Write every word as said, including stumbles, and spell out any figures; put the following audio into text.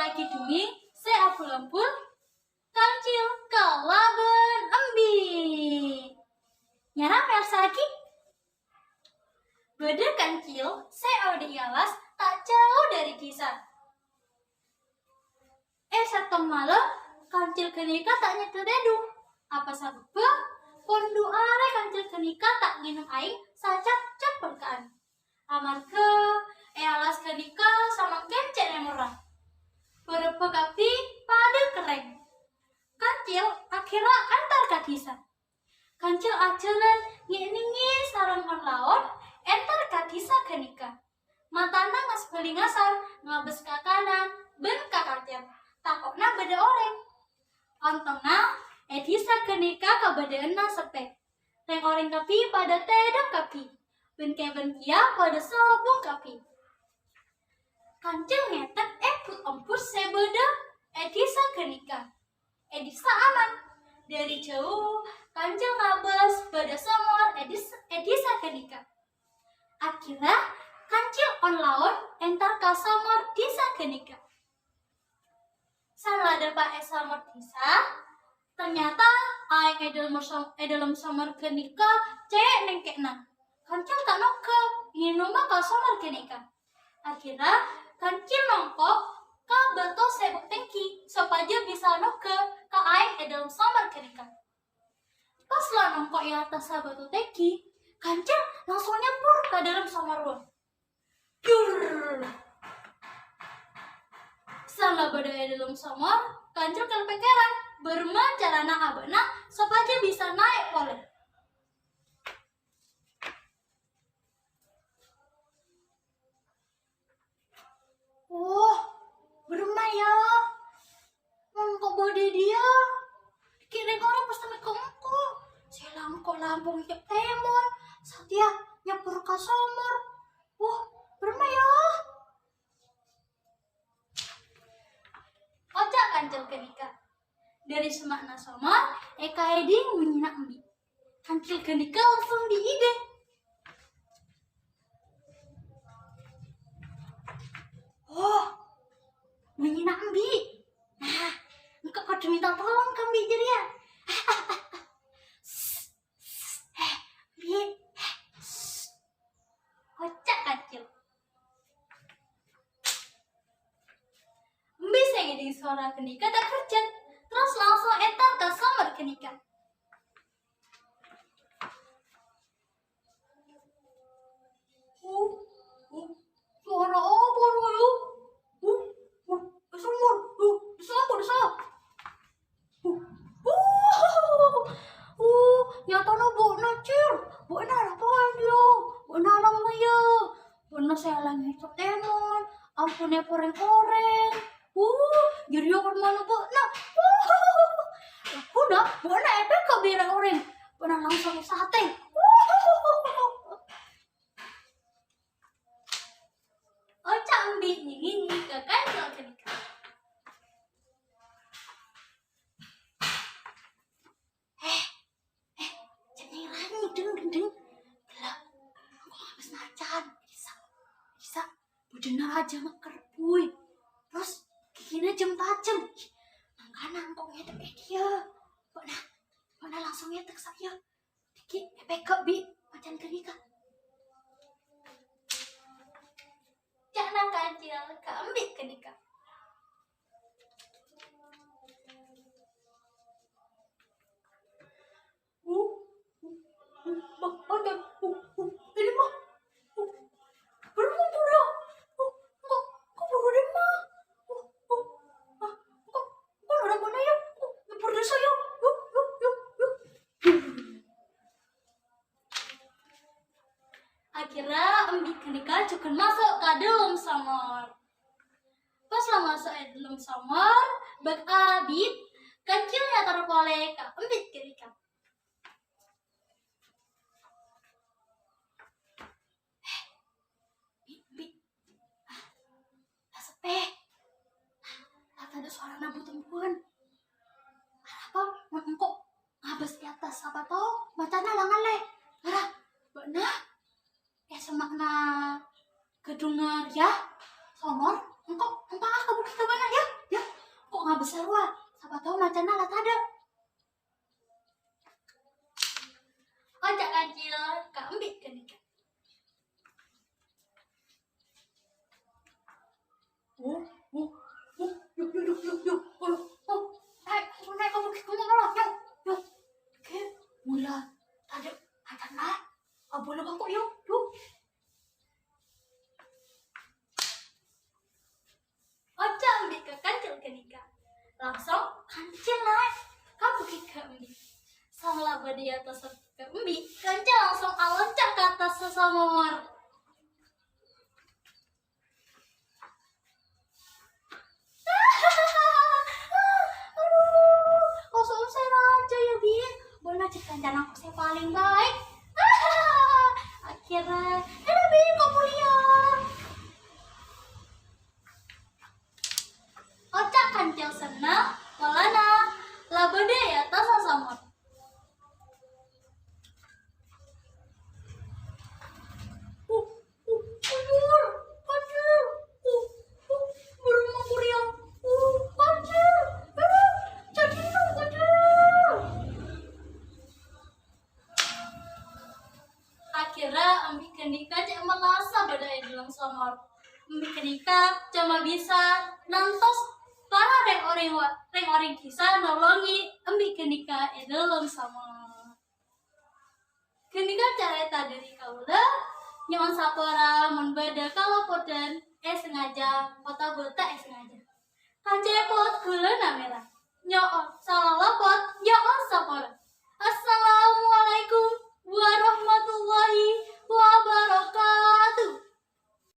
Lagi dongèng sè abhul-abhul, Kancil kalabân Embi'. Nyara mèyarsa'aghi. Bâdâ kancil sè odi' è alas ta' jâu dâri dhisa. È sèttong malem, kancil ghânèka ta' nyèddhâ tèdung. Apa sabâbbhâ? Pon du arè kancil ghânèka ta' ngènom aèng sacap-cap berka'an. Amarghâ è alas ghânèka samangkèn cè' nèmorra. Bârâbbhâ kabbhi padâ kerrèng. Kancil akhèrra entar ka dhisa. Kancil ajhâlân ngè'-nèngngè sareng mon-laon entar ka dhisa ghânèka. Matana ngas-bhâlingasan ngabâs ka kanan bân ka kacèr, tako'na bâdâ orèng. Ontongnga, è dhisa ghânèka kabâdâ'ânna seppè. Rèng-orèng kabbhi padâ tèdung kabbhi, bân-kèbân kèya padâ sobung kabbhi. Kancil ngètèk è but-ombut sè bâdâ è dhisa ghânèka. È dhisa aman. Dâri jâu, kancil ngabâs bâdâ somor è dhis-, è dhisa ghânèka. Akhèrra, kancil on-laon entar ka somor dhisa ghânèka. Saellana dâpa' è somor dhisa, ternyata aèng è dâlem som-, è dâlem somor ghânèka cè' nèngkè'na. Kancil ta' nongghâ, ngènoma ka somor ghânèka. Akhèrra, kancil nongko' ka bâto sè bu-, tèngghi sopajâ bisa nongghâ ka aèng è dâlem somor ghânèka. Pas la nongko' è attassa bâto tèngghi, kancil langsung nyampor ka dâlem somor rowa. Dur! Saellana bâdâ è dâlem somor, kancil kalpèkkèran bârâmma carana abâ'na sopajâ bisa naè' polè. Oh, bârâmma, yâ? Mon engko' bâdâ è dhiyâ? Ghi' rèng-orèng pas temmo engko'. Sè la engko' lampong cè' tèmor, satèya nyampor ka somor. Wah, bârâmma, yâ? Oca' kancil ghânèka. Dâri semma'na somor, èkaèdhing bhunyina embi'. Kancil ghânèka langsung diidè. Oh, bhunyina embi'. Nah, engko' kodhu mènta tolong ka embi' jârèya. Sss, sss, eh, embi'. Sss. Oca' kancil. Embi' sè ngèdhing sowara ghânèka ta' kerjhât, terros langsung entar ka somor ghânèka. Uh, uh, sowara apa rowa, yâ? Uh, uh, è somor, uh, è somor, è somor. Uh, uh, uh, nyatana bâ'na, Cil. Bâ'na arapa, Cil? Bâ'na alang, yâ. Bâ'na sè alang ècok tèmon, ampon èporèng-orèng. Uh, jârèya kèrmana bâ'na. Uh, bâ'na, bâ'na èpèkka' bi' rèng-orèng. Bâ'na langsung èsatè. Uh, oca' embi' ngèngèng ka kancil ghânèka. Eh, eh, jhâ' nyèrèng, deng, deng, deng. Ghellâ', engko' ngabâs macan. Bisa, bisa. Budina rajâ mèkkèr, buy. Terros, ghigina jâm-tajâm. Ih, mangkana engko' ngèdhep è dhiyâ. Bâ'na, bâ'na langsung ngèdhep sa'iyâ. Dhâggi' èpèkka' bi' macan ghânèka. Ca'na kancil ka embi' ghânèka. Uh, uh, uh, ma-, macan, uh, uh, ini mah, uh, buru, buru, uh, engko', engko' buru dimma, uh, uh, ah, engko', engko' noro' bâ'na, yâ, uh, buru dâ' sa'iyâ, yuk, yuk, yuk, yuk. Akhèrra embi' ghânèka jhughân maso' ka dâlem somor. Pas la maso' è dâlem somor, bâk abit, kancil ngator polè ka embi' ghânèka. Bi', bi'. Ah, la seppè. Ah, la tadâ' sowarana bu-tembuwân. Arapa mon engko' ngabâs è attas, sapa tao macanna la ngallè. Mara, bâ'na è semma'na ghâdhungnga rèya, somor, engko' empa'a ka bukit sabâna, yâ. Sarowa, sapa tao macanna la tadâ'. Oca' Kancil ka embi' ghânèka. Oh, oh, oh, yu, yu, yu, yu, yu. Oh, oh, naè', naè' ka bukit ghâllu, yu, yu. Oke, mula tadâ' macanna. Abâlâ bâko', yu, yu. Oca' embi' ka Kancil ghânèka. Langsung Kancil naè' ka bukit ka embi'. Saellana bâdâ è attas ka embi', Kancil langsung aloncat ka attas sasamor. Aduh, kosong saya aja ya, Bi. Bona cek kancana aku saya paling baik. Akhirnya, dadah, Bi, kok mulia. Oca' Kancil senneng, polana la bâdâ è attas sasamor. Uh, uh, Kancil, Kancil. Uh, uh, buru mangkuriang. Uh, Kancil. Uh, jadi no, Kancil. Akhirnya, embi' ghânèka cè' mellassa bâdâ è dâlem somor. Embi' ghânèka coma bisa nantos para rèng-orèng wa-, rèng-orèng dhisa nolongè embi' ghânèka è dâlem somor. Ghânèka carèta dâri kaulâ, nyo'on sapora mon bâdâ kalopodhân èsengajâ otabâ ta' èsengajâ. Kacepot ghulâna mèra. Nyo'on sala